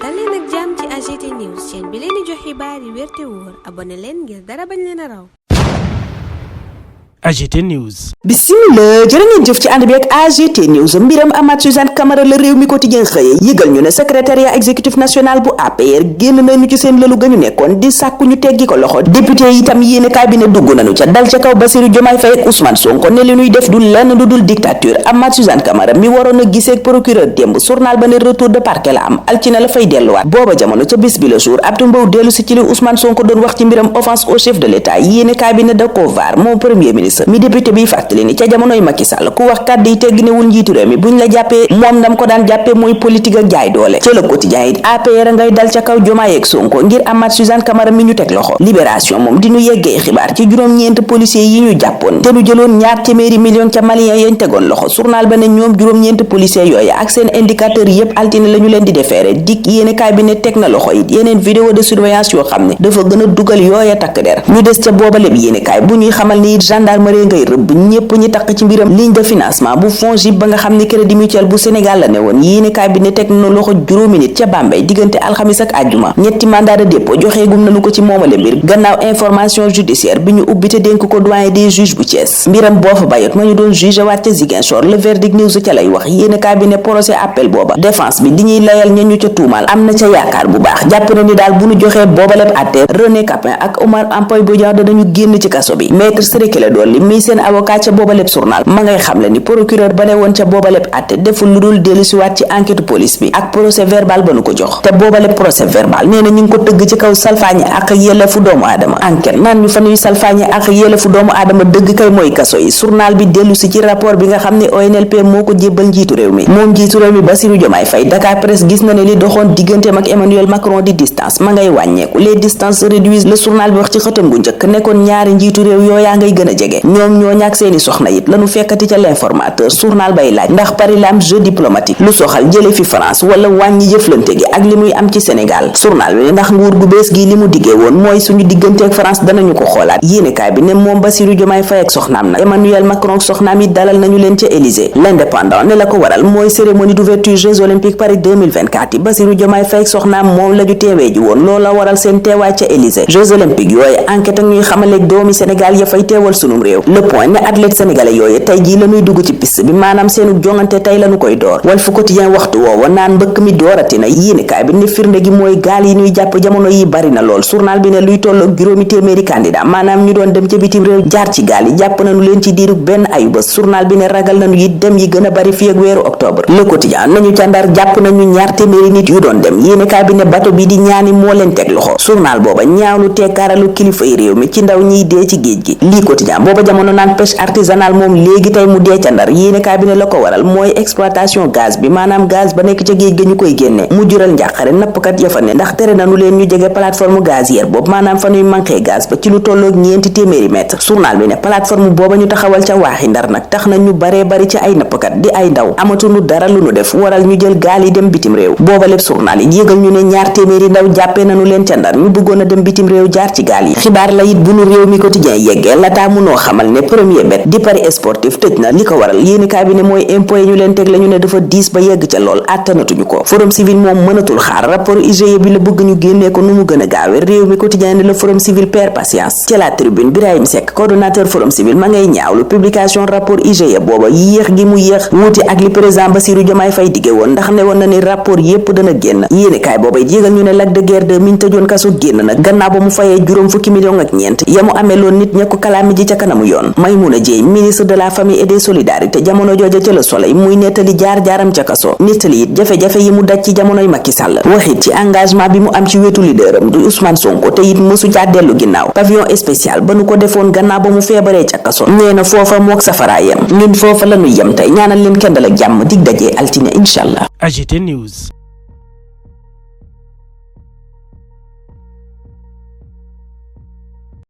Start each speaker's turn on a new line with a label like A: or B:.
A: dal leen ak jàmm ci AGT News chaîne bi leen di jox xibaar yi wér te wóor abonné leen ngir dara bañ leen a raw.
B: AGT News.
C: Bismillah jërë ngeen jëf ci ànd bi ak AGT News. Mbiram Amath Suzanne Camara la réew mi quotidien xëye yëgal ñu ne secrétariat exécutif national bu APR génn nañu ci seen lëlu ga ñu nekkoon di sàkku ñu teggi ko loxo. député itam yéene cabinet dugg nañu ca dal ca kaw Bassirou Diomaye Faye ak Ousmane Sonko ne li ñuy def du lenn lu dul dictature. Amath Suzanne Camara mi waroon a gisee ak procureur démb journal ba ne retour de parquet la am altine la fay delluwaat. booba jamono ca bis bi le jour Abdou Mbow dellu si ci li Ousmane Sonko doon wax ci mbiram offense au chef de l'État yéene cabinet da ko vaar moom premier ministre mi député bi fàttali ni ca jamonoy Macky Sall ku wax kàddu yi tegginewul njiitu réew mi buñ la jàppee moom ndam ko daan jàppee mooy politique ak jaay doole. ci le quotidien it APR ngay dal ca kaw Diomaye ak Sonko ngir Amath Suzanne Camara mi ñu teg loxo. libération moom di ñu yeggee xibaar ci juróom-ñeent policiers yi ñu jàppoon te ñu jëloon ñaar téeméeri million ca malien yañ tegoon loxo journal ba ne ñoom juróom-ñeent policiers yooyu ak seen indicateur yépp altine la ñu leen di defeere dik yéene cabinet teg na loxo it yeneen vidéo de surveillance yoo xam ne dafa gën a dugal yooya takk der ñu des ca booba lépp yéene kaay bu ñuy xamal ni it gendarmerie ngay rëbb ñépp ñi takk ci mbiram ligne de financement bu FONGIP ba nga xam ne crédit mutuel bu Sénégal la ne woon yéene cabinet teg na loxo juróomi nit ca Bambey diggante alxamis ak àjjuma ñetti mandat de dépôt joxeegum nañu ko ci moomale mbir gannaaw information judiciaire bi ñu ubbi te dénk ko doyen des juges bu Thiès mbiram boo fa bayot ma ñu doon juge waat ca Ziguinchor le verdict news ca lay wax yéene cabinet procès appel booba défense bi di ñuy layal ña ñu ca tuumal am na ca yaakaar bu baax jàpp na ni daal bu ñu joxee booba lépp àtte René Capin ak Omar Ampoy Bodian danañu génn ci kaso bi maître Ciré Clédor Ly mi seen avocat ca booba lépp journal ma ngay xam le ni procureur ba ne woon ca booba lépp àtte deful lu dul dellusiwaat ci enquête police bi ak procès verbal ba nu ko jox te booba lépp procès verbal nee na ñu ngi ko tëgg ci kaw salfaañe ak yelleefu doomu aadama enquête naan ñu fa ñuy salfaañe ak yelleefu doomu aadama dëgg kay mooy kaso yi journal bi dellusi ci rapport bi nga xam ne ONLP moo ko jébbal njiitu réew mi moom njiitu réew mi Bassirou Diomaye Faye Dakar Presse gis na ne li doxoon digganteem ak Emmanuel Macron di distance ma ngay wàññeeku les distances réduisent le journal bi wax ci xëtam gu njëkk nekkoon ñaari njiitu réew yooyaa ngay gën a jege ñoom ñoo ñàkk seeni soxna it lañu fekkati ca l'informateur journal bay laaj ndax Paris la am jeu diplomatique lu soxal jële fi France wala wàññi jëflante gi ak li muy am ci Sénégal journal bi ne ndax nguur gu bees gi li mu diggee woon mooy suñu diggante ak France danañu ko xoolaat yéenekaay bi ne moom Bassirou Diomaye Faye ak soxnaam nag Emmanuel Macron ak soxnaam yi dalal nañu leen ca Élysée l'indépendant ne la ko waral mooy cérémonie d'ouverture Jeux olympiques Paris 2024 yi Bassirou Diomaye Faye ak soxnaam moom la ju teewee ji woon loola waral seen teewaay ca Élysée Jeux olympiques yooyu enquête ak ñuy xamaleeg doomi Sénégal ya fay teewal sunum réew le point ne athlète sénégalais yooyu tey jii la ñuy dugg ci piste bi maanaam seenu jongante tey lañu koy door Walf Quotidien waxtu woowa naan mbëkk mi doorati na yéenekaay bi ne firnde gi mooy gaal yi ñuy jàpp jamono yi bari na lool journal bi ne luy tolloog juróomi téeméeri candidat maanaam ñu doon dem ca bitim réew jaar ci gaal yi jàpp nañu leen ci diiru benn ayubés journal bi ne ragal nañu it dem yi gën a bari fii ak weeru octobre Le Quotidien nañu ca Ndar jàpp nañu ñaar téeméeri nit yu doon dem yéenekaay bi ne bato bi di ñaani moo leen teg loxo journal booba ñaawlu teekaaralu kilifa yi réew mi ci ndaw ñiy dee ci géej gi lii Quotidien booba jamono naan pêche artisanale moom léegi tey mu dee ca Ndar yéenekaay bi ne la ko waral mooy exploitation gaz bi maanaam gaz ba nekk ca géej ga ñu koy génne mu jural njàqare nappkat ya fa ne ndax tere nañu leen ñu jege plateforme gazière boobu maanaam fa ñuy manqué gaz ba ci lu tolloog ñeenti téeméeri mètre journal bi ne plateforme booba ñu taxawal ca waaxi Ndar nag tax na ñu baree bari ci ay nappkat di ay ndaw amatuñu dara lu ñu def waral ñu jël gaal yi dem bitim réew booba lépp journal yi yégal ñu ne ñaar téeméeri ndaw jàppee nañu leen ca Ndar ñu bëggoon a dem bitim réew jaar ci gaal yi xibaar la it bu nu réew mi quotidien yeggee lataa munoo xamal ne premier bet di paris sportif tëj na li ko waral yéenekaay bi ne mooy impôt yi ñu leen teg la ñu ne dafa diis ba yegg ca lool attanatuñu ko forum civil moom mënatul xaar rapport IGE bi la bëgg ñu génnee ko nu mu gën a gaawe réew mi quotidien ne le forum civil perd patience ci la tribune Birahim Seck coordonnateur forum civil ma ngay ñaawlu publication rapport IGE booba yéex gi mu yéex wuute ak li président Bassirou Diomaye Faye dige woon ndax ne woon na ni rapport yépp dana génn yéenekaay booba it yégal ñu ne Lac de Guiers 2 mi ñu tëjoon kaso génn nag gannaaw ba mu fayee juróom fukki million ak ñeent yamu amee loon nit ña ko kalaami ji ca kanamu yoon Maïmouna Dièye ministre de la famille et des solidarités jamono jooja ca Le Soleil muy nettali jaar-jaaram ca kaso nettali it jafe-jafe yi mu daj ci jamonoy Macky Sall waxit ci engagement bi mu am ci wetu leaderam du Ousmane Sonko te it mësu caa dellu ginnaaw pavillon spécial ba nu ko defoon gannaaw ba mu feebaree ca kaso nee na foofa mook safara yem ñun foofa la ñu yem tey ñaanal leen kendal ak jàmm dig dajee altine incha allah.
B: AGT News.